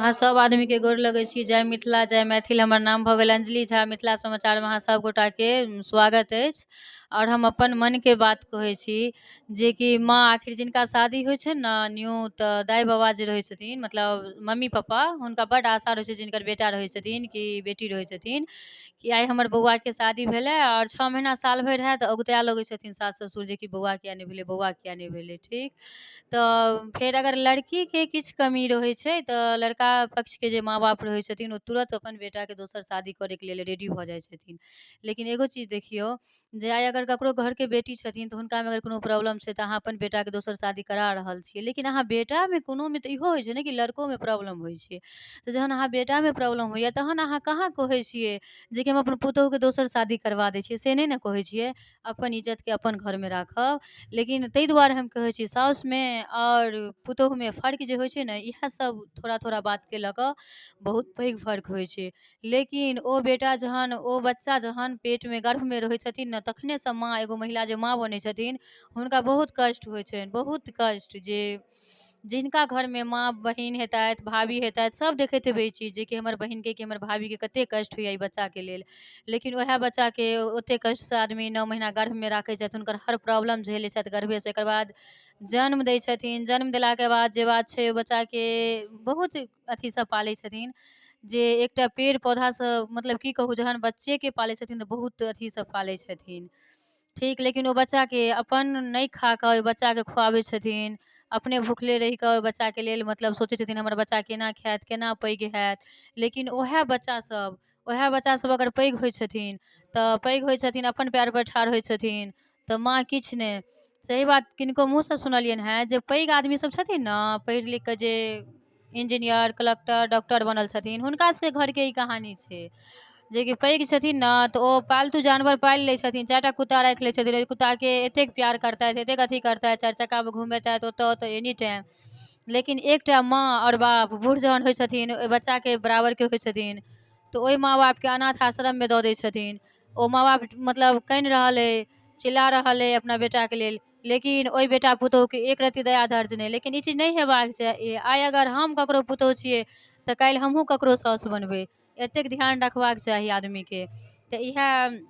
अहाँ सभ आदमीके गोर लगै छी। जय मिथिला, जय मैथिल। हमर नाम भऽ गेल अंजलि झा। मिथिला समाचारमे अहाँ सभगोटाके स्वागत अछि। आओर हम अपन मनके बात कहै छी जेकि माँ आखिर जिनका शादी होइ छनि ने न्यू, तऽ दाइ बाबा जे रहै छथिन, मतलब मम्मी पप्पा, हुनका बड्ड आशा रहै छै, जिनकर बेटा रहै छथिन कि बेटी रहै छथिन, कि आइ हमर बौआके शादी भेलै। आओर 6 महीना साल भरि हैत, औगताए लगै छथिन सास ससुर जेकि बौआ किया नहि भेलै, बौआ किया नहि भेलै। ठीक, तऽ फेर अगर लड़कीके किछु कमी रहै छै तऽ लड़का पक्षके जे माँ बाप रहै छथिन, ओ तुरन्त अपन बेटाके दोसर शादी करैके लेल रेडी भऽ जाइ छथिन। लेकिन एगो चीज देखियौ जे आइ अगर ककरो घरके बेटी छथिन तऽ हुनकामे अगर कोनो प्रॉब्लम छै तऽ अहाँ अपन बेटाके दोसर शादी करा रहल छियै, लेकिन अहाँ बेटामे कोनोमे तऽ इहो होइ छै ने कि लड़कोमे प्रॉब्लम होइ छै। तऽ जहन अहाँ बेटामे प्रॉब्लम होइए तहन अहाँ कहाँ कहै छियै जेकि हम अपन पुतहुके दोसर शादी करबा दै छियै? से नहि ने कहै छियै। अपन इज्जतके अपन घरमे राखब। लेकिन ताहि दुआरे हम कहै छी, साउसमे आओर पुतहुमे फर्क जे होइ छै ने, इएहसभ थोड़ा थोड़ा बातके लऽ कऽ बहुत पैघ फर्क होइ छै। लेकिन ओ बेटा जहन, ओ बच्चा जहन पेटमे गर्भमे रहै छथिन ने, तखनेसँ माँ, एगो महिला जे माँ बनै छथिन, हुनका बहुत कष्ट होइ छनि, बहुत कष्ट। जे जिनका घरमे माँ बहिन हेतथि, भाभी हेतथि, सभ देखैत हेबै ई चीज जेकि हमर बहिनके कि हमर भाभीके कतेक कष्ट होइए ई बच्चाके लेल। लेकिन उएह बच्चाके ओतेक कष्टसँ आदमी 9 महीना गर्भमे राखै छथि, हुनकर हर प्रॉब्लम झेलै छथि गर्भेसँ, एकर बाद जन्म दै छथिन। जन्म देलाके बाद जे बात छै, ओहि बच्चाके बहुत अथीसँ पालै छथिन, जे एकटा पेड़ पौधासँ, मतलब की कहू, जहन बच्चेके पालै छथिन तऽ बहुत अथीसँ पालै छथिन। ठीक, लेकिन ओ बच्चाके अपन नहि खा कऽ ओहि बच्चाके खुआबै छथिन, अपने भुखले रहि कऽ ओहि बच्चाके लेल, मतलब सोचै छथिन हमर बच्चा केना खायत, केना पैघ हैत। लेकिन उएह बच्चासभ अगर पैघ होइ छथिन तऽ पैघ होइ छथिन, अपन पएरपर ठाढ़ होइ छथिन, तऽ माँ किछु नहि। सही बात किनको मुँहसँ सुनलियनि हेँ जे पैघ आदमीसभ छथिन ने, पढ़ि लिखि कऽ जे इंजीनियर, कलक्टर, डॉक्टर बनल छथिन, हुनका सभके घरके ई कहानी छै जेकि पैघ छथिन ने तऽ ओ पालतू जानवर पालि लै छथिन, चारिटा कुत्ता राखि लै छथिन। ओहि कुत्ताके एतेक प्यार करतथि, एतेक अथी करतथि, चारि चक्कामे घुमेतथि ओतऽ ओतऽ एनी टाइम। लेकिन एकटा माँ आओर बाप बूढ़ जहन होइ छथिन, ओहि बच्चाके बराबरके होइ छथिन, तऽ ओहि माँ बापके अनाथ आश्रममे दऽ दै छथिन। ओ माँ बाप मतलब कानि रहल अइ, चिल्ला रहल अइ अपना बेटाके लेल, लेकिन ओहि बेटा पुतहुके एक रत्ती दया धर्ज नहि। लेकिन ई चीज नहि हेबाक चाही। आइ अगर हम ककरो पुतहु छियै तऽ काल्हि हमहूँ ककरो साउस बनबै। एतेक ध्यान रखबाक चाही आदमीके। तऽ इएह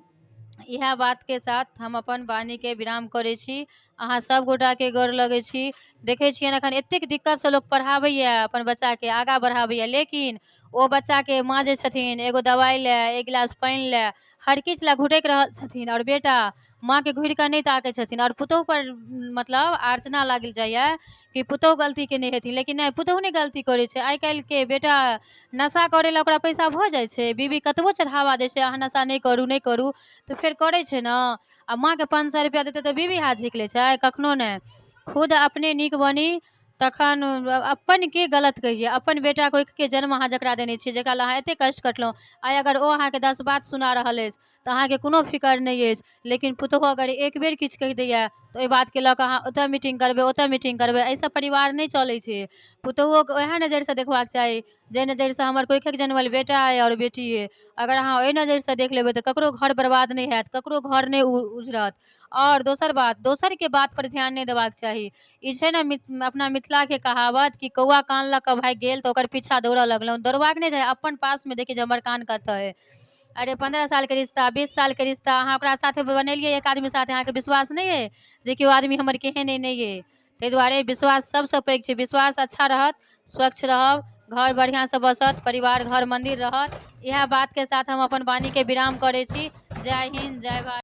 इएह बातके साथ हम अपन वाणीके विराम करै छी। अहाँ सभ गोटाके गोर लगै छी। देखै छियनि एखन एतेक दिक्कतसँ लोक पढ़ाबैए, अपन बच्चाके आगाँ बढ़ाबैए, लेकिन ओ बच्चाके माँ जे छथिन, एगो दवाइ लए, एक गिलास पानि लए, हर किछु लए घुटकि रहल छथिन आओर बेटा माँके घुरि कऽ नहि ताकै छथिन। आओर पुतहुपर मतलब आर्चना लागि जाइए कि पुतहु गलती केने हेथिन, लेकिन नहि, पुतहु नहि गलती करै छै। आइ काल्हिके बेटा नशा करै लए ओकरा पैसा भऽ जाइ छै। बीबी कतबो चढ़ावा दै छै, अहाँ नशा नहि करू, नहि करू, तऽ फेर करै छै ने। आ माँके 500 रुपैआ देतै तऽ बीबी हाथ झीक लै छै? कखनो नहि। खुद अपने नीक बनी तखन अपन के गलत कहियै। अपन बेटा कोखिके जन्म अहाँ जकरा देने छियै, जकरा लए अहाँ एतेक कष्ट कटलहुँ, आइ अगर ओ अहाँके 10 बात सुना रहल अछि तऽ अहाँके कोनो फिकर नहि अछि। लेकिन पुतहु अगर एक बेर किछु कहि दैए तऽ ओहि बातके लऽ कऽ अहाँ ओतय मीटिंग करबै, ओतय मीटिंग करबै। एहिसँ परिवार नहि चलै छै। पुतहुओके उएह नजरिसँ देखबाक चाही जाहि नजरिसँ हमर कोखिक जनमल बेटा अइ आओर बेटी अइ। अगर अहाँ ओहि नजरिसँ देख लेबै तऽ ककरो घर बर्बाद नहि हैत, ककरो घर नहि उजड़त। आओर दोसर बात, दोसरके बातपर ध्यान नहि देबाक चाही। ई छै ने अपना मिथिलाके कहावत कि कौआ कान लऽ कऽ भागि गेल तऽ ओकर पीछा दौड़ऽ लगलहुँ। दौड़बाक नहि चाही। अपन पासमे देखी जे हमर कान कतऽ अइ। अरे, 15 सालके रिश्ता, 20 सालके रिश्ता अहाँ ओकरा साथे बनेलियै, एक आदमी साथे, अहाँके विश्वास नहि अइ जेकि ओ आदमी हमर केहन अइ, नहि अइ? ताहि दुआरे विश्वास सभसँ पैघ छै। विश्वास अच्छा रहत, स्वच्छ रहब, घर बढ़िआँसँ बसत, परिवार घर मन्दिर रहत। इएह बातके साथ हम अपन वाणीके विराम करै छी। जय हिन्द, जय भारत।